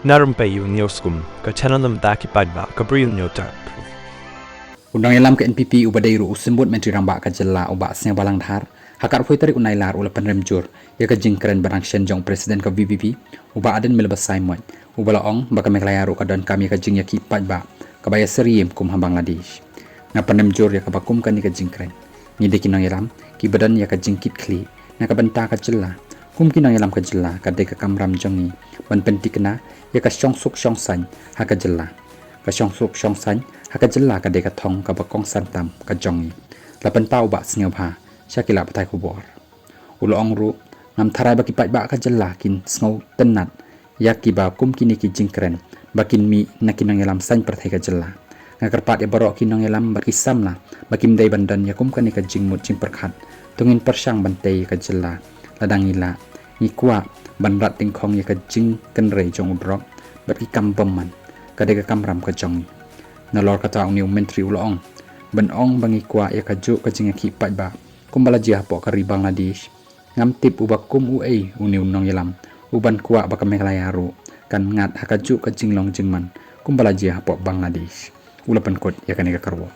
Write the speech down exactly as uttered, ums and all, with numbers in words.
Na rympei u News Kum, ka channel na bynta ki paidbah ka Bri u News Tap. U nongïalam ka N P P uba dei ruh u symbud Myntri Rangbah ka jylla u Bah Sniawbhalang Dhar, ha ka arphew tarik u Nailar u la pynrem jur ïa ka jingkren ba dang shen jong u President ka V P P, u Bah Ardent Miller Basaiawmoit, uba la ong ba ka Meghalaya ruh ka donkam ïa ka jingïakhih paidbah kaba ïasyriem kum ha Bangladesh. Nga pynrem jur ïa kaba kum kane ka jingkren. Ngi dei ki nongïalam kiba don ïa ka jingkitkhlieh na ka bynta ka jylla. Kum ki nongïalam ka jylla, ka dei ka kamram jong ngi ban pynthikna ïa ka shongsuk shongsaiñ ha ka jylla. Ka shongsuk shongsaiñ ha ka jylla ka dei ka thong kaba kongsan tam ka jong ngi, la pynpaw u Bah Sniawbha sha ki lad pathai khubor. U la ong ruh, ngam tharai ba ki paidbah ka jylla kin sngewtynnad ïa kiba kum kine ki jingkren ba kin mih na ki nongïalam saiñ pyrthei ka jylla. Nga kyrpad ïa baroh ki nongïalam bad ki samla ba kim dei ban don ïa kum kane ka jingmut jingpyrkhat. To ngin pyrshang ban tei ïa ka jylla. Lada ngi lah, ngi kwah ban rat dyngkhong ïa ka jingkynrei jong u drok bad ki kam bymman. Ka dei ka kamram ka jong ngi. Nalor kata, une u Myntri u la ong, ban ong ba ngi kwah ïa kajuh ka jingïakhih paidbah kumba la jia hapoh ka ri Bangladesh, ngam tip uba kum uei une u nongïalam uban kwah ba ka Meghalaya ruh kan ngat ha kajuh ka jinglong jingman kumba la jia hapoh Bangladesh. U la pynkut ïa kane ka kyrwoh.